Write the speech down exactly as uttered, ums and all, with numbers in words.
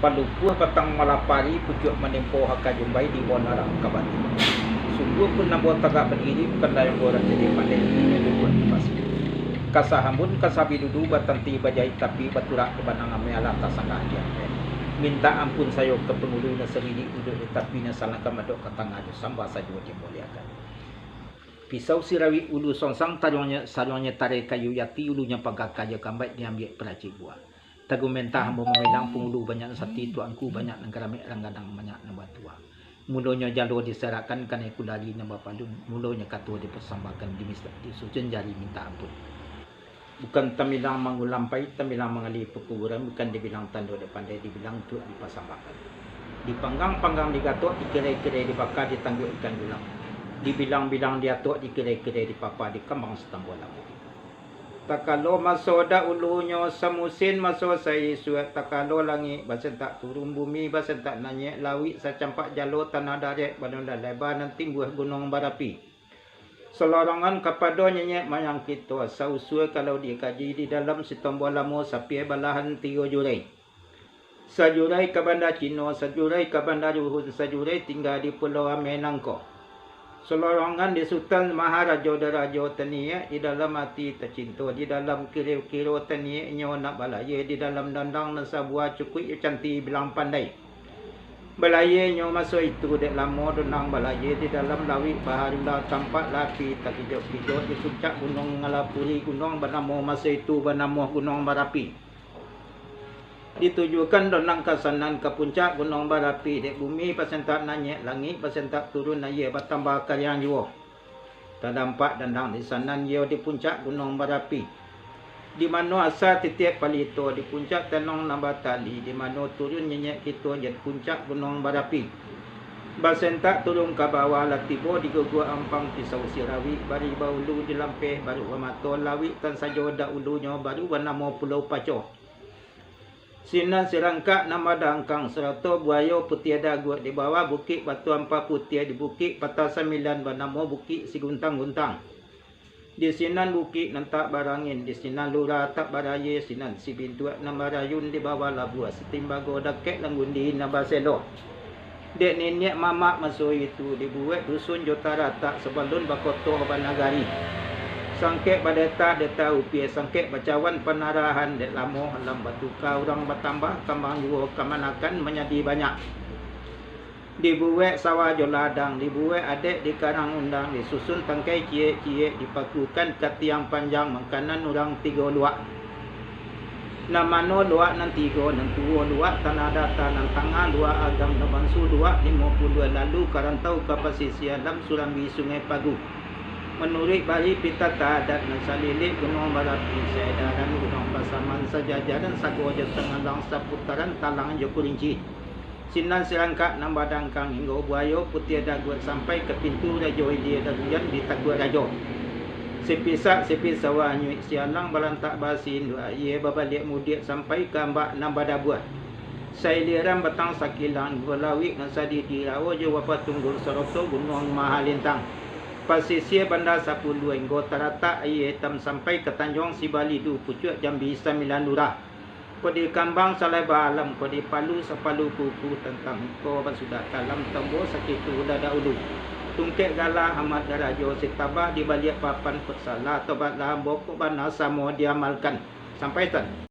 Palupuah batang malapari, pucuak manimpo haka jumbai di bawah narak ka batu. Sungguahpun ambo tagak badiri, bukan lai ambo urang cadiak pandai, inyo duduak di pasi. Ka sahambun ka sabidudu, batanti bajahik tapi, baturak ka banang ameh, alah tasalah di ameh. Mintak ampun sajo ka pangulu, nan saririk duduak di tapi, nan salangkah madok ka tangah, jo sambah sajo dimuliakan. Pisau sirawik ulu songsang, taruangnyo, saruangnyo tarai kayu jati, ulunyo paga kayu kambaik, diambiak paracik buah. Tagumentah ambo mamilang, pangulu banyak nan sati, tuanku banyak nan garamek, rang gadang banyak nan batuah. Mulonyo jalo diserakkan, kanai kulari nan bapalun, mulonyo kato dipasambahkan, dimis-, disusun jari minta ampun. Bukan tamilang mangulampai, tamilang mangali pakuburan, bukan dibilang tando dek pandai, dibilang untuak dipasambahkan. Dipanggang-panggang digatok, dikirai-kirai dibaka, ditangguak ikan dulang. Dibilang-bilang diatok, dikirai-kirai dipapa, dikambang satambo lamu. Takalo maso dahulunyo, samusin maso saisuak, takalo langik basentak turun, bumi basentak naiak, lauik sacampak jalo, tanah darek badan leba, nan timbuah gunuang barapi. Salorongan kapado nyenyek manyangkito, sausua kalau dikaji, di dalam sitombo lamo, sapiah balahan tigo jurai. Sajurai ka Banda Cino, sajurai ka Banda Ruhun, sajurai tingga di Pulau Ameh nangko. Salorongan di Sutan Maharajo Darajo, taniek di dalam ati tacinto, di dalam kiro-kiro taniek inyo nak balayia, di dalam dandang nan sabuah cukuik cantik bilang pandai. Balayia nyo maso itu dek lamo donang balayia di dalam lauik baharula, tampak lah api takijok-kijok di puncak gunuang, ngalapuri gunuang banamo maso itu banamo Gunuang Barapi. Ditujukan donang ka sanan ka puncak Gunuang Barapi, dek bumi basentak naiak, langik basentak turun, aia batambah kariang juo. Tadampak dandang di sanan iyo di puncak Gunuang Barapi. Di mano asa titiak palito, di puncak tanong nan batali, di mano turun nyenyek kito, jan puncak Gunuang Barapi. Basentak turun ka bawah, lah tibo di guguak ampang, pisau sirawik bari baulu di lampeh, baru bamato lauik tan sajo dahulunyo, baru banamo Pulau Paco. Sinan sirangkak nan badangkang, sarato buayo putiah daguak, di bawah Bukik Batu Ampa Putiah, di Bukik Patah Sambilan, banamo Bukik Siguntang-guntang. Di sinan bukik nan tak barangin, di sinan lurah tak barayia, sinan sibintuak nan barayun, di bawah labuah sitimbago, dakek nan gundi nan baselo. Dek niniak mamak maso itu, dibuek dusun jo taratak, sabalun bakoto banagari. Sangkek badetak-detak upiah, sangkek bacawan panarahan, dek lamo alam batuka, urang batambah, kambang juo kamanakan manyadi banyak. Dibuek sawah jo ladang, dibuek adek di karang undang, disusun tangkai ciek-ciek, dipakukan ka tiang panjang, makanan urang tigo luak. Nan mano luak nan tigo, nan tuo luak Tanah Data, nan tangah luak Agam, nan bansu luak Limo Puluah, lalu ka rantau ka pasisia, lam Surambi Sungai Pagu. Manuruik bari pitata adat, nan salilik Gunuang Barapi, saedaran Gunuang Basaman, sajajaran sago jo Tangalang, saputaran Talang jo Kurinci. Sinan sirangkak nan badangkang, hinggo buayo putiah daguak, sampai ka pintu Rajo Ilia, daguyan di Takuak Rajo. Sipisak sipisawah anyuik, sialang balantak basi induak, aia babaliak mudiak, sampai ka ambak nan badabuah. Sailiran batang sakilang, hinggo lauik nan sadidi, rawo jo wabah tunggul, sarato Gunuang Mahalintang. Pasisia Banda Sapuluah, hinggo taratak Aia Itam, sampai ka Tanjuang Sibalidu, pucuak Jambi Sambilan Lurah. Kok di kambang saleba alam, kok di palu sapalu kuku, tantang iko basudah kalam, tambo sakitu lah dahulu. Tungkek galah amat darajo, sitabak di baliak papan, kok salah tobatlah ambo, kok bana samo diamalkan. Sampai tan.